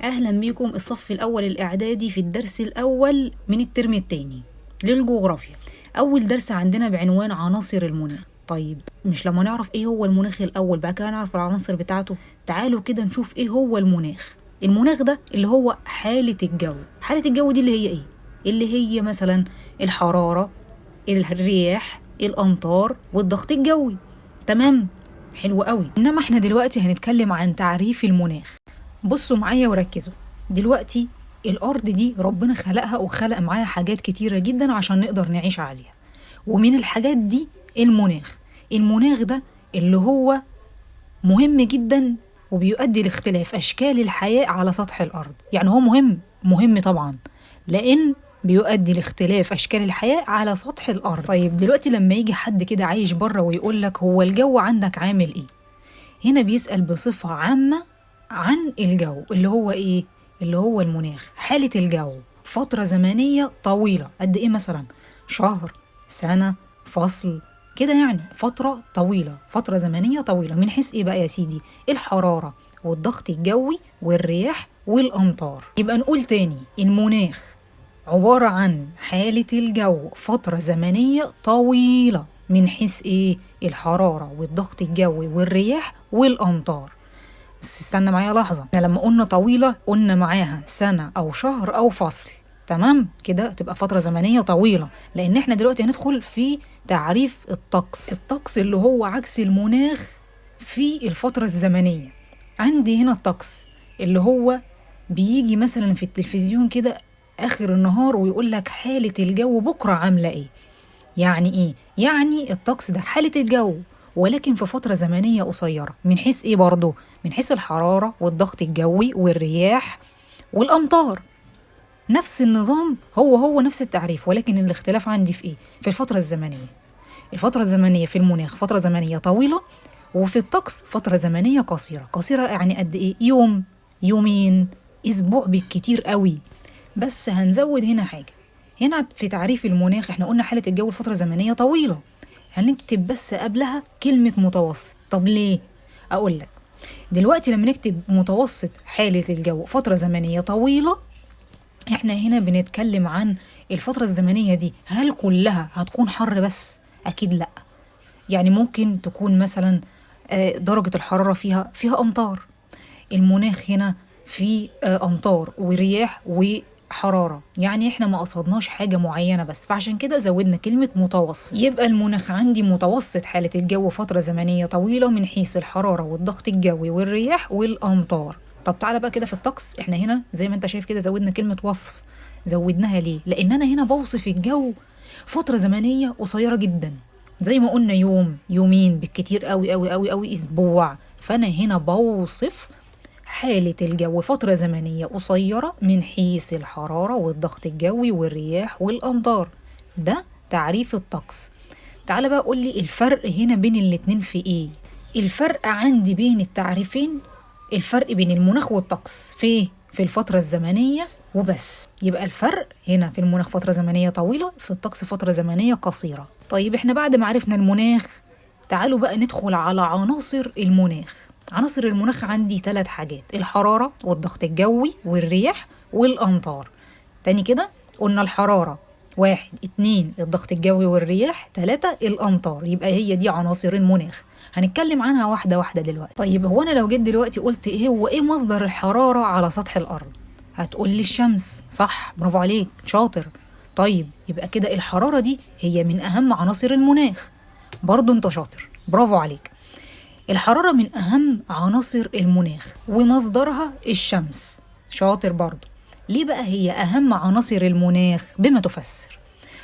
أهلا بيكم الصف الأول الإعدادي في الدرس الأول من الترم الثاني للجغرافيا. أول درس عندنا بعنوان عناصر المناخ. طيب مش لما نعرف إيه هو المناخ الأول بعد كده نعرف العناصر بتاعته؟ تعالوا كده نشوف إيه هو المناخ. المناخ ده اللي هو حالة الجو. حالة الجو دي اللي هي إيه؟ اللي هي مثلا الحرارة، الرياح، الأمطار، والضغط الجوي. تمام؟ حلو قوي. إنما احنا دلوقتي هنتكلم عن تعريف المناخ. بصوا معايا وركزوا. دلوقتي الأرض دي ربنا خلقها وخلق معاها حاجات كتيرة جدا عشان نقدر نعيش عليها، ومن الحاجات دي المناخ. المناخ ده اللي هو مهم جدا وبيؤدي لاختلاف أشكال الحياة على سطح الأرض. يعني هو مهم مهم طبعا لأن بيؤدي لاختلاف أشكال الحياة على سطح الأرض. طيب دلوقتي لما يجي حد كده عايش بره ويقول لك هو الجو عندك عامل إيه؟ هنا بيسأل بصفة عامة عن الجو اللي هو إيه؟ اللي هو المناخ، حالة الجو فترة زمنية طويلة. قد إيه مثلا؟ شهر، سنة، فصل، كده يعني فترة طويلة، فترة زمنية طويلة. من حيث إيه بقى يا سيدي؟ الحرارة والضغط الجوي والرياح والأمطار. يبقى نقول تاني، المناخ عبارة عن حالة الجو فترة زمنية طويلة من حيث إيه؟ الحرارة والضغط الجوي والرياح والأمطار. بس استنى معايا لحظة، احنا لما قلنا طويلة قلنا معاها سنة أو شهر أو فصل، تمام كده؟ تبقى فترة زمنية طويلة، لأن احنا دلوقتي هندخل في تعريف الطقس. الطقس اللي هو عكس المناخ في الفترة الزمنية. عندي هنا الطقس اللي هو بيجي مثلا في التلفزيون كده آخر النهار ويقول لك حالة الجو بكرة عاملة إيه. يعني إيه؟ يعني الطقس ده حالة الجو ولكن في فترة زمنية قصيرة. من حيث إيه برضه؟ من حيث الحرارة والضغط الجوي والرياح والأمطار. نفس النظام، هو هو نفس التعريف، ولكن الاختلاف عندي في إيه؟ في الفترة الزمنية. الفترة الزمنية في المناخ فترة زمنية طويلة، وفي الطقس فترة زمنية قصيرة. قصيرة يعني قد إيه؟ يوم، يومين، أسبوع بالكتير قوي. بس هنزود هنا حاجة، هنا في تعريف المناخ احنا قلنا حالة الجو لفترة زمنية طويلة، هنكتب بس قبلها كلمة متوسط. طب ليه؟ أقول لك دلوقتي لما نكتب متوسط حالة الجو فترة زمنية طويلة، احنا هنا بنتكلم عن الفترة الزمنية دي هل كلها هتكون حر بس؟ أكيد لأ. يعني ممكن تكون مثلا درجة الحرارة فيها أمطار. المناخ هنا فيه أمطار ورياح وحرارة، يعني احنا ما قصدناش حاجة معينة بس، فعشان كده زودنا كلمة متوسط. يبقى المناخ عندي متوسط حالة الجو فترة زمنية طويلة من حيث الحرارة والضغط الجوي والرياح والأمطار. طب تعالى بقى كده في الطقس، احنا هنا زي ما انت شايف كده زودنا كلمة وصف. زودناها ليه؟ لأن أنا هنا بوصف الجو فترة زمنية قصيرة جدا، زي ما قلنا يوم، يومين بالكتير قوي قوي قوي قوي أسبوع. فأنا هنا بوصف حالة الجو فترة زمنية قصيرة من حيث الحرارة والضغط الجوي والرياح والأمطار. ده تعريف الطقس. تعال بقى قول لي الفرق هنا بين الاتنين في ايه؟ الفرق عندي بين التعريفين، الفرق بين المناخ والطقس في الفترة الزمنية وبس. يبقى الفرق هنا في المناخ فترة زمنية طويلة، في الطقس فترة زمنية قصيرة. طيب احنا بعد ما عرفنا المناخ تعالوا بقى ندخل على عناصر المناخ. عناصر المناخ عندي 3 حاجات، الحرارة والضغط الجوي والرياح والأمطار. تاني كده قلنا الحرارة 1، 2 الضغط الجوي والرياح، 3 الأمطار. يبقى هي دي عناصر المناخ، هنتكلم عنها واحدة واحدة دلوقتي. طيب هو أنا لو جيت دلوقتي قلت إيه هو إيه مصدر الحرارة على سطح الأرض؟ هتقول لي الشمس، صح، برافو عليك، شاطر. طيب يبقى كده الحرارة دي هي من أهم عناصر المناخ، برضو أنت شاطر، برافو عليك. الحرارة من أهم عناصر المناخ ومصدرها الشمس، شاطر برضو. ليه بقى هي أهم عناصر المناخ؟ بما تفسر؟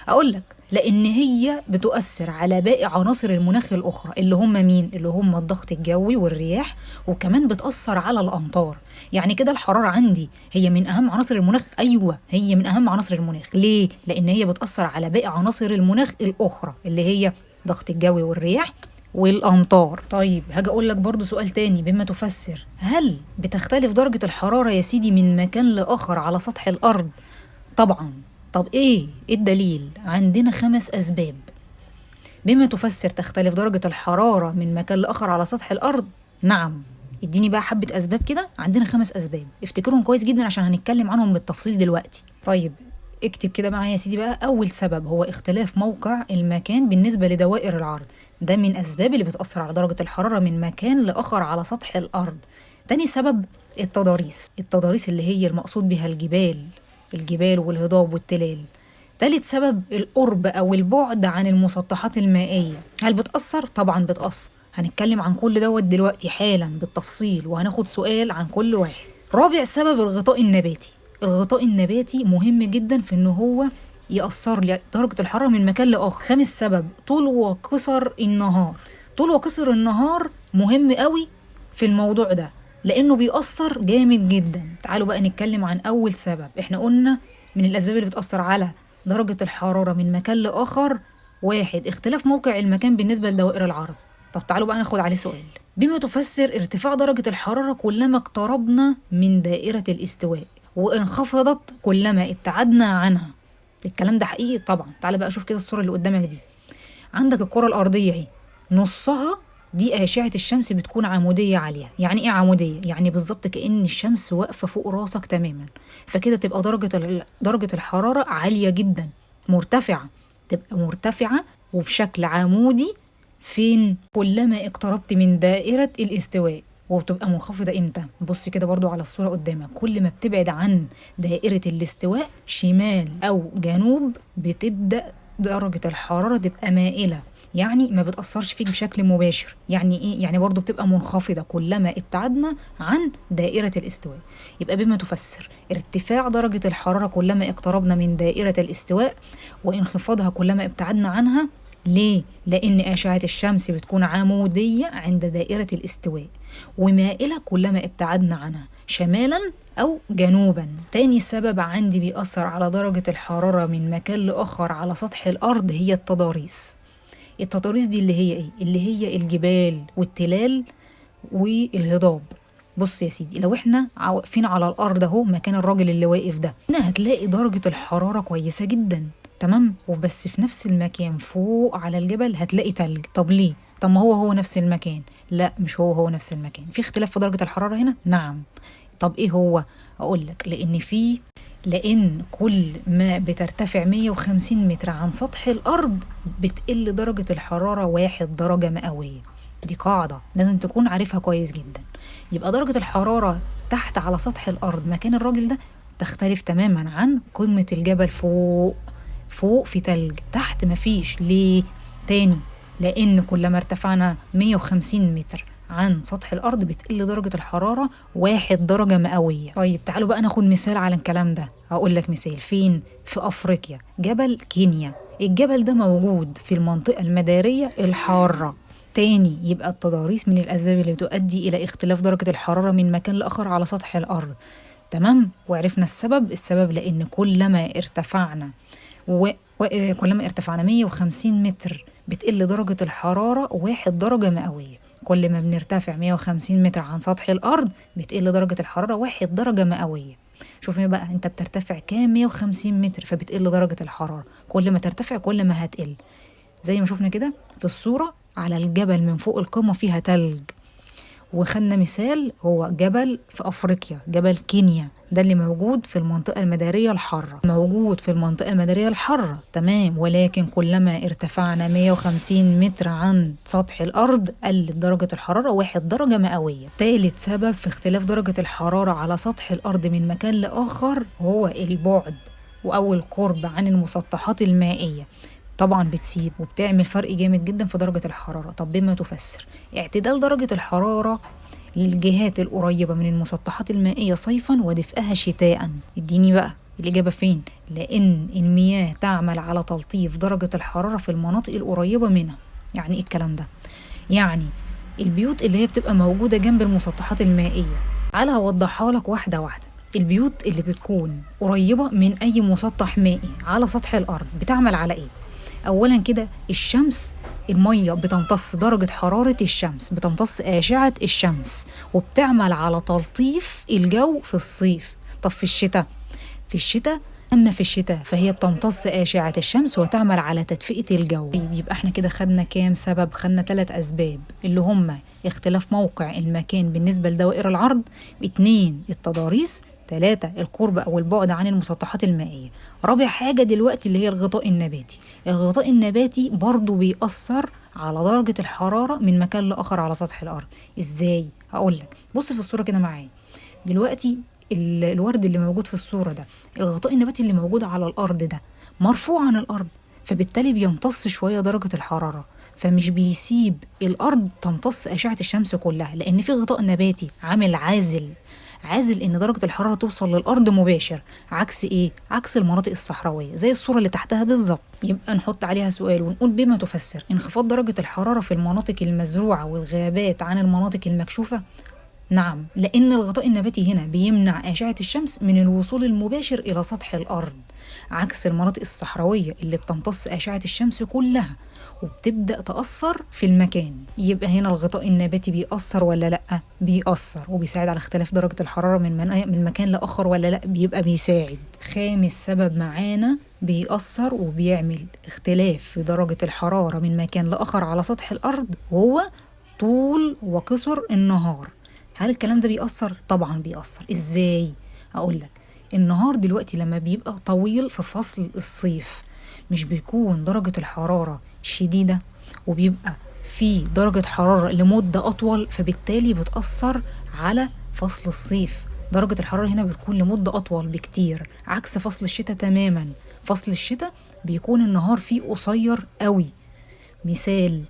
أقول لك لأن هي بتؤثر على باقي عناصر المناخ الأخرى اللي هم مين؟ اللي هم الضغط الجوي والرياح، وكمان بتأثر على الأمطار. يعني كده الحرارة عندي هي من أهم عناصر المناخ. أيوة هي من أهم عناصر المناخ. ليه؟ لأن هي بتأثر على باقي عناصر المناخ الأخرى اللي هي الضغط الجوي والرياح والأمطار. طيب هاجي أقول لك برضو سؤال تاني بما تفسر، هل بتختلف درجة الحرارة يا سيدي من مكان لآخر على سطح الأرض؟ طبعا. طب إيه الدليل؟ عندنا 5 أسباب بما تفسر تختلف درجة الحرارة من مكان لآخر على سطح الأرض. نعم. اديني بقى حبة أسباب كده. عندنا 5 أسباب، افتكرهم كويس جدا عشان هنتكلم عنهم بالتفصيل دلوقتي. طيب اكتب كده معايا يا سيدي بقى. أول سبب هو اختلاف موقع المكان بالنسبة لدوائر العرض، ده من أسباب اللي بتأثر على درجة الحرارة من مكان لآخر على سطح الأرض. تاني سبب التضاريس، التضاريس اللي هي المقصود بها الجبال، الجبال والهضاب والتلال. تالت سبب القرب أو البعد عن المسطحات المائية. هل بتأثر؟ طبعا بتأثر، هنتكلم عن كل دوت دلوقتي حالا بالتفصيل، وهناخد سؤال عن كل واحد. رابع سبب الغطاء النباتي. الغطاء النباتي مهم جدا في ان هو يأثر لي درجة الحرارة من مكان لآخر. خامس سبب طول وقصر النهار. طول وقصر النهار مهم قوي في الموضوع ده لأنه بيأثر جامد جدا. تعالوا بقى نتكلم عن أول سبب. احنا قلنا من الأسباب اللي بتأثر على درجة الحرارة من مكان لآخر، واحد اختلاف موقع المكان بالنسبة لدوائر العرض. طب تعالوا بقى ناخد عليه سؤال. بما تفسر ارتفاع درجة الحرارة كلما اقتربنا من دائرة الاستواء وانخفضت كلما ابتعدنا عنها؟ الكلام ده حقيقي طبعا. تعالى بقى شوف كده الصورة اللي قدامك دي. عندك الكرة الأرضية اهي، نصها دي أشعة الشمس بتكون عمودية عليها. يعني ايه عمودية؟ يعني بالظبط كأن الشمس واقفة فوق راسك تماما، فكده تبقى درجة الحرارة عالية جدا، مرتفعة، تبقى مرتفعة وبشكل عمودي فين؟ كلما اقتربت من دائرة الاستواء. وبتبقى منخفضة امتى؟ بص كده برضو على الصورة قدامك، كل ما بتبعد عن دائرة الاستواء شمال أو جنوب بتبدأ درجة الحرارة تبقى مائلة، يعني ما بتأثرش فيك بشكل مباشر. يعني ايه؟ يعني برضو بتبقى منخفضة كلما ابتعدنا عن دائرة الاستواء. يبقى بما تفسر ارتفاع درجة الحرارة كلما اقتربنا من دائرة الاستواء وانخفاضها كلما ابتعدنا عنها. ليه؟ لأن أشعة الشمس بتكون عمودية عند دائرة الاستواء ومائلة كلما ابتعدنا عنها شمالا أو جنوبا. تاني سبب عندي بيأثر على درجة الحرارة من مكان لآخر على سطح الأرض هي التضاريس. التضاريس دي اللي هي إيه؟ اللي هي الجبال والتلال والهضاب. بص يا سيدي، لو احنا واقفين على الأرض اهو مكان الراجل اللي واقف ده، هنا هتلاقي درجة الحرارة كويسة جدا، تمام؟ وبس في نفس المكان فوق على الجبل هتلاقي تلج. طب ليه؟ طب ما هو هو نفس المكان. لا مش هو هو نفس المكان، في اختلاف في درجة الحرارة هنا؟ نعم. طب ايه هو؟ اقول لك لان كل ما بترتفع 150 متر عن سطح الارض بتقل درجة الحرارة 1 درجة مئوية. دي قاعدة لازم تكون عارفها كويس جدا. يبقى درجة الحرارة تحت على سطح الارض مكان الراجل ده تختلف تماما عن قمة الجبل فوق. فوق في تلج، تحت مفيش. ليه؟ تاني لأن كلما ارتفعنا 150 متر عن سطح الأرض بتقل درجة الحرارة 1 درجة مئوية. طيب تعالوا بقى ناخد مثال على الكلام ده. هقول لك مثال فين؟ في أفريقيا، جبل كينيا. الجبل ده موجود في المنطقة المدارية الحارة. تاني يبقى التضاريس من الأسباب اللي تؤدي إلى اختلاف درجة الحرارة من مكان لآخر على سطح الأرض. تمام؟ وعرفنا السبب. السبب لأن كلما ارتفعنا كلما ارتفعنا 150 متر بتقل درجة الحرارة 1 درجة مئوية. كل ما بنرتفع 150 متر عن سطح الأرض بتقل درجة الحرارة 1 درجة مئوية. شوف بقى انت بترتفع كام؟ 150 متر، فبتقل درجة الحرارة. كل ما ترتفع كل ما هتقل. زي ما شفنا كده في الصورة على الجبل من فوق القمة فيها تلج. وخدنا مثال هو جبل في أفريقيا، جبل كينيا، ده اللي موجود في المنطقة المدارية الحارة، موجود في المنطقة المدارية الحارة، تمام. ولكن كلما ارتفعنا 150 متر عن سطح الأرض قلت درجة الحرارة 1 درجة مئوية. ثالث سبب في اختلاف درجة الحرارة على سطح الأرض من مكان لآخر هو البعد أو القرب عن المسطحات المائية. طبعا بتسيب وبتعمل فرق جامد جدا في درجة الحرارة. طب بما تفسر اعتدال درجة الحرارة للجهات القريبة من المسطحات المائية صيفا ودفئها شتاء؟ اديني بقى الإجابة فين؟ لأن المياه تعمل على تلطيف درجة الحرارة في المناطق القريبة منها. يعني ايه الكلام ده؟ يعني البيوت اللي هي بتبقى موجودة جنب المسطحات المائية، تعالى هوضحها لك واحدة واحدة. البيوت اللي بتكون قريبة من أي مسطح مائي على سطح الأرض بتعمل على إيه؟ أولا كده الشمس، المية بتمتص درجة حرارة الشمس، بتمتص أشعة الشمس وبتعمل على تلطيف الجو في الصيف. طب في الشتاء؟ في الشتاء أما في الشتاء فهي بتمتص أشعة الشمس وتعمل على تدفئة الجو. يبقى احنا كده خدنا كام سبب؟ خدنا 3 أسباب اللي هم اختلاف موقع المكان بالنسبة لدوائر العرض، 2 التضاريس، 3 القرب أو البعد عن المسطحات المائية. رابع حاجة دلوقتي اللي هي الغطاء النباتي. الغطاء النباتي برضو بيأثر على درجة الحرارة من مكان لآخر على سطح الأرض. إزاي؟ هقولك. بص في الصورة كده معايا دلوقتي، الورد اللي موجود في الصورة ده، الغطاء النباتي اللي موجود على الأرض ده مرفوع عن الأرض، فبالتالي بيمتص شوية درجة الحرارة، فمش بيسيب الأرض تمتص أشعة الشمس كلها، لأن في غطاء نباتي عامل عازل إن درجة الحرارة توصل للأرض مباشر، عكس إيه؟ عكس المناطق الصحراوية زي الصورة اللي تحتها بالظبط. يبقى نحط عليها سؤال ونقول بما تفسر انخفاض درجة الحرارة في المناطق المزروعة والغابات عن المناطق المكشوفة؟ نعم، لأن الغطاء النباتي هنا بيمنع أشعة الشمس من الوصول المباشر إلى سطح الأرض، عكس المناطق الصحراوية اللي بتمتص أشعة الشمس كلها وبتبدأ تأثر في المكان. يبقى هنا الغطاء النباتي بيأثر ولا لأ؟ بيأثر، وبيساعد على اختلاف درجة الحرارة من مكان لآخر ولا لأ؟ بيبقى بيساعد. خامس سبب معانا بيأثر وبيعمل اختلاف في درجة الحرارة من مكان لآخر على سطح الأرض هو طول وقصر النهار. هل الكلام ده بيأثر؟ طبعا بيأثر. ازاي؟ أقولك. النهار دلوقتي لما بيبقى طويل في فصل الصيف مش بيكون درجة الحرارة شديدة، وبيبقى في درجة حرارة لمدة أطول، فبالتالي بتأثر على فصل الصيف. درجة الحرارة هنا بتكون لمدة أطول بكتير، عكس فصل الشتاء تماما. فصل الشتاء بيكون النهار فيه قصير قوي. مثال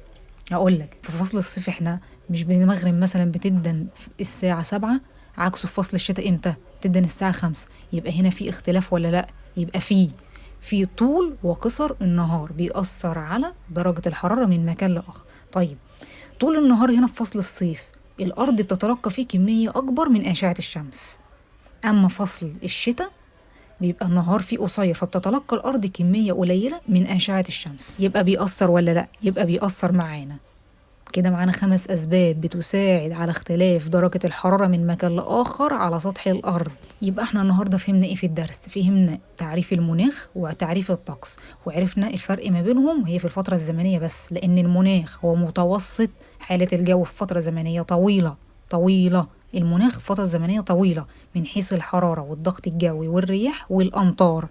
أقولك، في فصل الصيف احنا مش بالمغرب مثلا بتدن الساعة 7، عكسه في فصل الشتاء امتى؟ بتدن الساعة 5. يبقى هنا في اختلاف ولا لأ؟ يبقى في طول وقصر النهار بيأثر على درجة الحرارة من مكان لآخر. طيب طول النهار هنا في فصل الصيف الأرض بتتلقى فيه كمية أكبر من أشعة الشمس، أما فصل الشتاء بيبقى النهار فيه قصير، فبتتلقى الأرض كمية قليلة من أشعة الشمس. يبقى بيأثر ولا لأ؟ يبقى بيأثر معانا. كده معانا 5 أسباب بتساعد على اختلاف درجة الحرارة من مكان لآخر على سطح الأرض. يبقى احنا النهاردة فهمنا ايه في الدرس؟ فهمنا تعريف المناخ وتعريف الطقس، وعرفنا الفرق ما بينهم هي في الفترة الزمنية بس، لأن المناخ هو متوسط حالة الجو في فترة زمنية طويلة طويلة. المناخ فترة زمنية طويلة من حيث الحرارة والضغط الجوي والرياح والأمطار.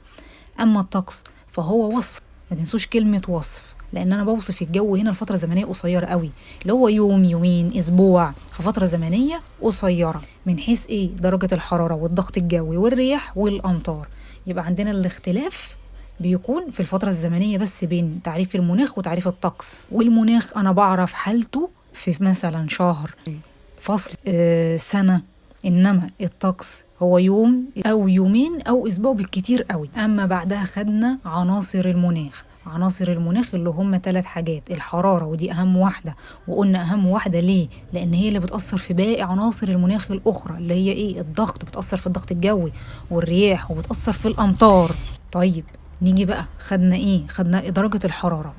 أما الطقس فهو وصف، ما تنسوش كلمة وصف، لأن أنا بوصف الجو هنا لفترة زمنية قصيرة قوي، اللي هو يوم يومين أسبوع، ففترة زمنية قصيرة من حيث إيه؟ درجة الحرارة والضغط الجوي والرياح والأمطار. يبقى عندنا الاختلاف بيكون في الفترة الزمنية بس بين تعريف المناخ وتعريف الطقس. والمناخ أنا بعرف حالته في مثلا شهر، فصل، سنة، إنما الطقس هو يوم أو يومين أو أسبوع بالكتير قوي. أما بعدها خدنا عناصر المناخ. عناصر المناخ اللي هم 3 حاجات، الحرارة ودي أهم واحدة، وقلنا أهم واحدة ليه؟ لأن هي اللي بتأثر في باقي عناصر المناخ الأخرى اللي هي إيه؟ الضغط، بتأثر في الضغط الجوي والرياح وبتأثر في الأمطار. طيب نيجي بقى خدنا إيه؟ خدنا درجة الحرارة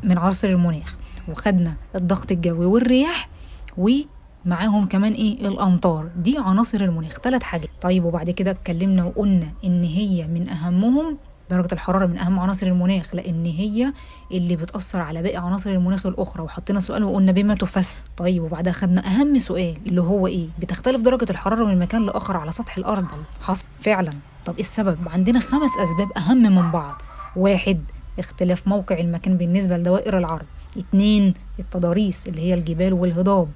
من عناصر المناخ، وخدنا الضغط الجوي والرياح، ومعاهم كمان إيه؟ الأمطار. دي عناصر المناخ، 3 حاجات. طيب وبعد كده اتكلمنا وقلنا إن هي من أهمهم درجة الحرارة من أهم عناصر المناخ، لأن هي اللي بتأثر على باقي عناصر المناخ الأخرى، وحطينا سؤال وقلنا بما تفسر. طيب وبعدها خدنا أهم سؤال اللي هو إيه؟ بتختلف درجة الحرارة من مكان لآخر على سطح الأرض. حصل فعلا. طب إيه السبب؟ عندنا 5 أسباب أهم من بعض. 1 اختلاف موقع المكان بالنسبة لدوائر العرض. 2 التضاريس اللي هي الجبال والهضاب.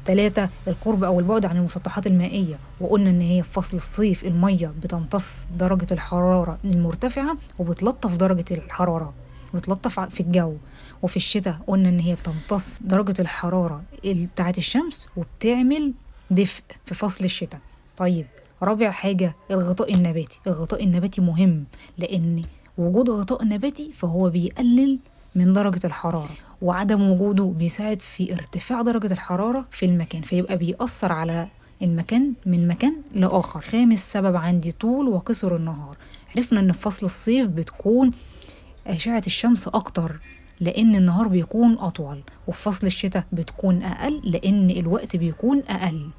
3 القرب أو البعد عن المسطحات المائية، وقلنا إن هي في فصل الصيف المية بتمتص درجة الحرارة المرتفعة وبتلطف درجة الحرارة، بتلطف في الجو. وفي الشتاء قلنا إن هي بتمتص درجة الحرارة بتاعة الشمس وبتعمل دفء في فصل الشتاء. طيب رابع حاجة الغطاء النباتي. الغطاء النباتي مهم، لأن وجود غطاء نباتي فهو بيقلل من درجة الحرارة، وعدم وجوده بيساعد في ارتفاع درجة الحرارة في المكان، فيبقى بيأثر على المكان من مكان لآخر. خامس سبب عندي طول وقصر النهار. عرفنا ان في فصل الصيف بتكون أشعة الشمس أكتر لأن النهار بيكون أطول، وفي فصل الشتاء بتكون أقل لأن الوقت بيكون أقل.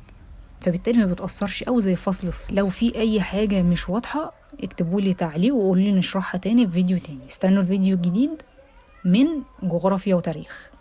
فبالتالي ما بتأثرش أوي زي فصل الصيف. لو في أي حاجة مش واضحة اكتبوا لي تعليق وقولوا لي نشرحها تاني في فيديو تاني. استنوا الفيديو الجديد من جغرافيا وتاريخ.